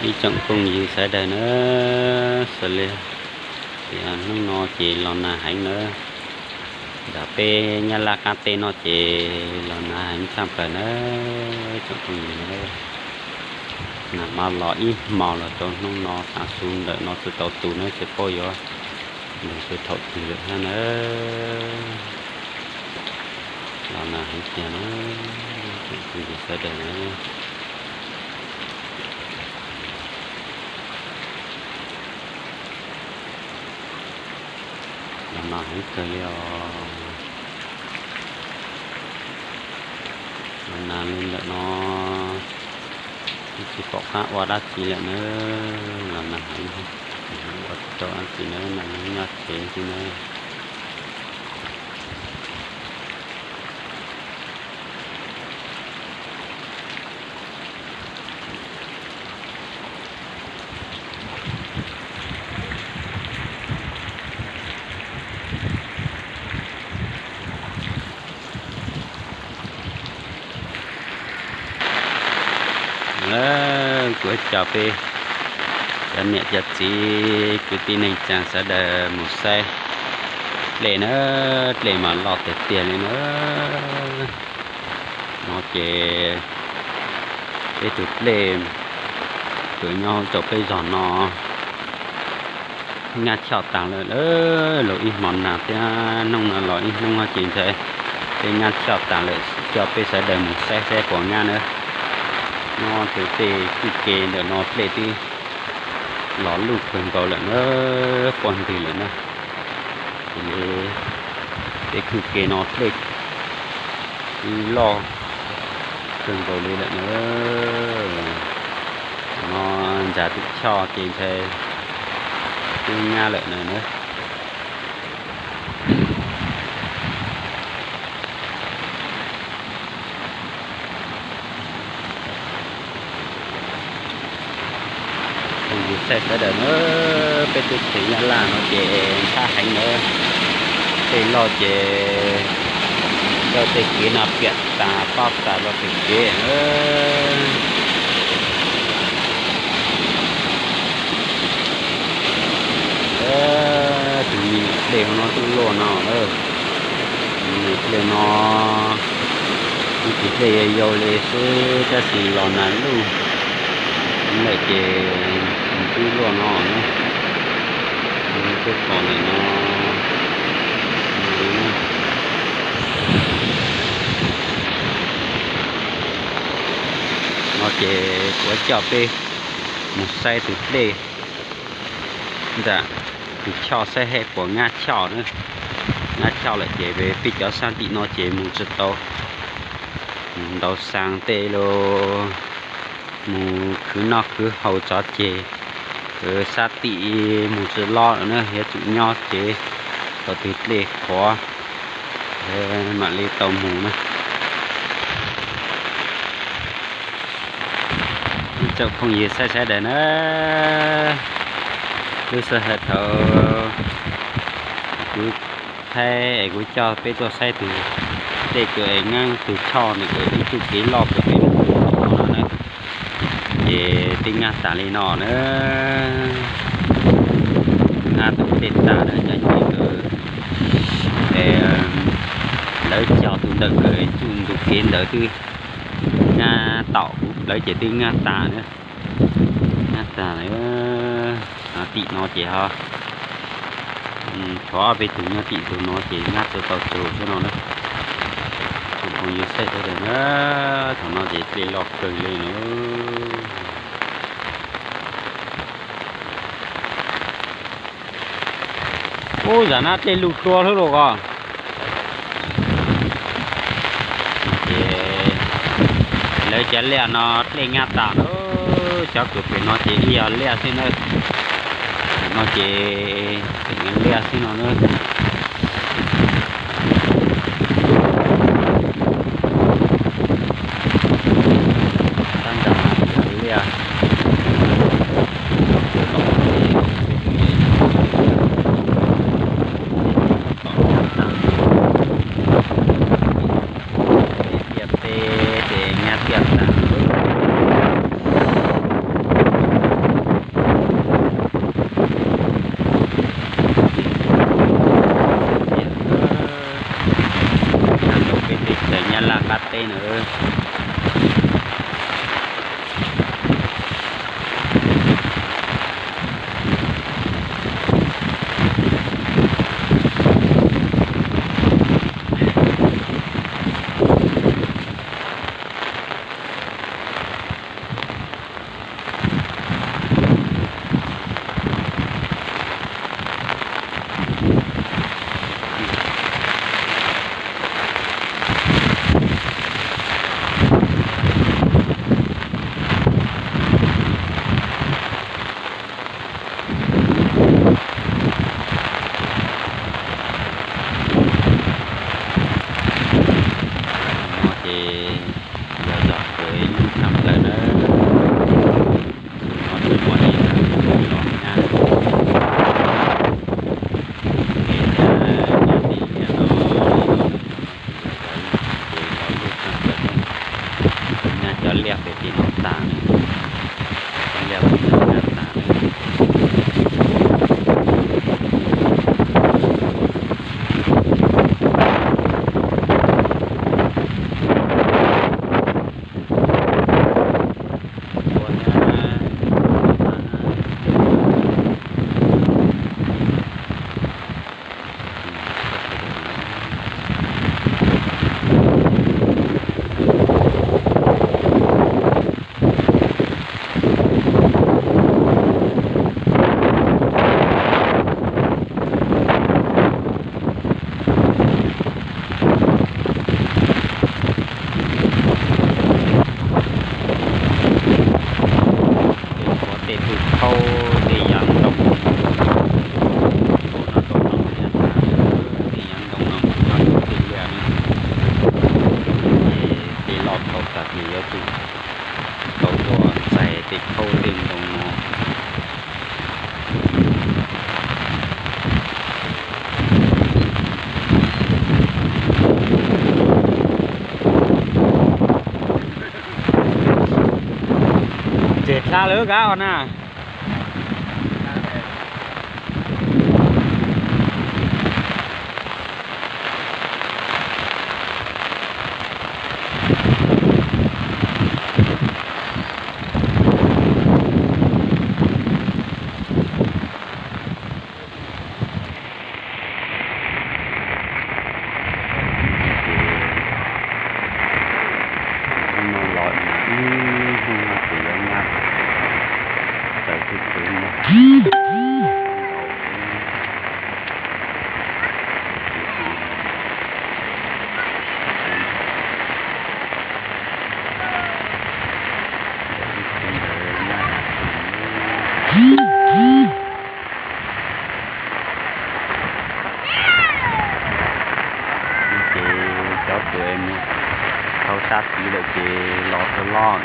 Ib tsoom phooj ywg sawv daws na, xws li tias hnub no ces los nag heev na, nram peb Nyab Laj qab teb no ces los nag heev tshaj plaws na, tsoom phooj ywg na. Nag mas los ib hmos los rau hnub no tav su ntawm no tsis tau tu na, tsis paub yuav nag txog thaum twg lawm thiab na. Los nag heev tiag na, tsoom phooj ywg sawv daws na. Los nag heev kawg li os. Los nag li ntawm no tsis pom qab ua dab tsi lawm na. Los nag heev, ua tsis tau dab tsi na, nyob tsev xwb na. Kuv coj peb cov niam cov txiv kwv tij neej tsaa sawv daws mus saib dlej na, dlej mas loj tiag tiag li na. No ces peb tus dlej uas nyob rau peb zog no nyab choj tas lawm, los ib hmo nag thiab hnub no los ib hnub ces ntshai peb nyab choj tas lawm, coj peb sawv daws mus saib saib puas nyab na. No tus dlej kwj ke ntawm no dlej twb los luj kawg nkaus lawm na, poj ntwg lawm na. Ces peb kwj ke no dlej twb loj kawg nkaus li lawm na. No ntsa tus choj ces ntshai twb nyab lawm na. Phooj ywg sawv daws na, peb teb chaws Nyab Laj no ces ntshab heev na, dlej loj ces tej kev no piam tas pab tas los tej kev na. Tus me nyuam dlej no twb luaj no, me nyuam dlej no kuj tsis dlej yau yau li xwb tab sis los nag luj lawm ces twb luaj no na. Twb pom ntawm no. No ces kuv coj peb mus saib tus dlej ntawm tus choj saib puas nyab choj na. Nyab choj lawm ces peb cov sab tim no ces mus tsis tau, mus ntaus xaa tej los mus khwv noj khwv haus tso ces sab tim mus tsis los lawm na, yuav tsum nyob tsev kom tus dlej qhuav mam li tau mus na. Tsoom phooj ywg sawv daws na, lub sij hawm thaum kuv thaij es kuv coj peb tuaj saib tus dlej tus es nyab tus choj ntawm ib tug kev loj kawg peb mus no na, ces twb nyab tas li no na. Nyab tus dlej tas na, nyab ces lawv cog tus ntawm kawg tsuj ntug kev ntawd twb nyab tom kuv plawv ces twb nyab tas na. Nyab tas lawm. Tim no ces ho tshuav ob peb tug nyob tim tus no ces nyab tsis tau tsug xwb no na. Tsoom phooj ywg sawv daws na, thaum no ces dlej loj kawg li no. Ub, zam nab dlej luj dua xwb los ko. Ces lawv cov liaj no dlej nyab tas na, cov kws pem no ces ib yog liaj xwb na. Pem no ces tseem liaj xwb no na. Tab nram no ces liaj. Tiaj teb ces nyab tiaj tas. Pem tim no tas lawm, liaj pem no nyab tas lawm. Ua nyab tas na. Tej qhuav tej tug khaub tej yav ntoo, tej yav ntoo no nyob tej liaj ne, ces tej loj tau tas ces yuav tsum tau tuaj ntxais tej khaub tej ntoo no. Ntses dlha lawm kab os na. Ces hnub no los ib hnub no ces yuav nyab tawm tib tug no. Ces cov tus es mus tau sab tid lawm ces los rau loj,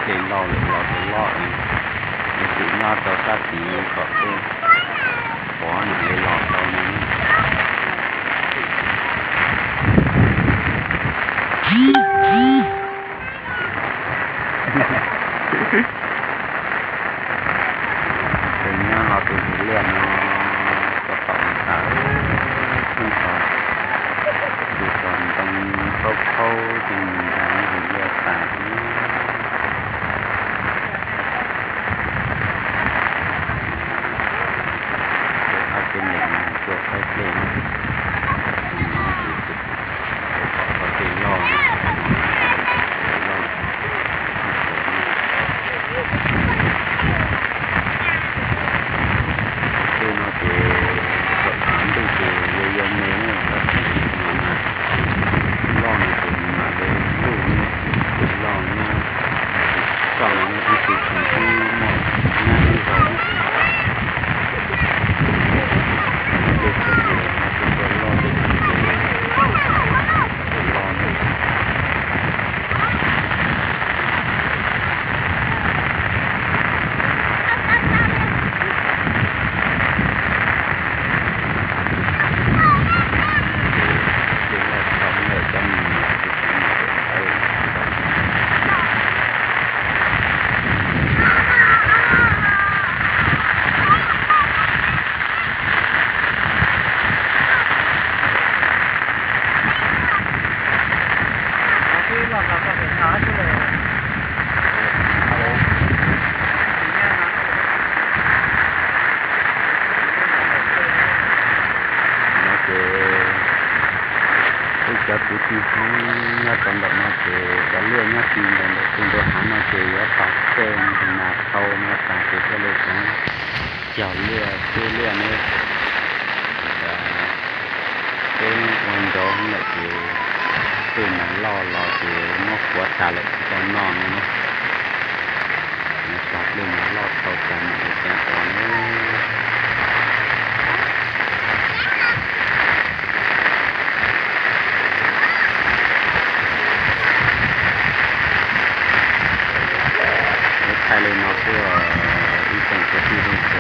dej loj lawm los rau loj, yuav tsum nyob rau sab tid kom tej pov mam li los tau no. Tus nyob los tus ntxim liaj no, tab tom tas, tseem tos, tus tos ntoo khaub khaub ces mus nrog ntxim liaj tas. Ob peb leeg tuaj saib dlej no, tus no ces tus tom tau dlej loj, tus loj. Tej no ces thaum tshav ntuj ces yuav yuav me na, tab sis no mas loj no ces nws mam li luj na, loj na, tsis txawj no ib tug tseem tib muaj nyab ib zaug na. Tej tug no tus tua loj, tej tug ces tsis loj na. Ces lawv tau lawm cov me nyuam ces cov me nyuam tawv. No ces peb cov kwv tij Hmoob nyob rau ntawm no ces cov liaj nyob ti ntawd ntawm tus ntawd hav no ces yuav tau tej nas tau no tas ces thiaj li tau cog liaj xub liaj ne. Peb ua nrov lawm ces tej nas loj los ces muab kuav tas lawm tsis tau noj no na. Tog tej nas loj tau tas mam li cav tod na. Peb thaij li no xwb, ib tsoom kwv tij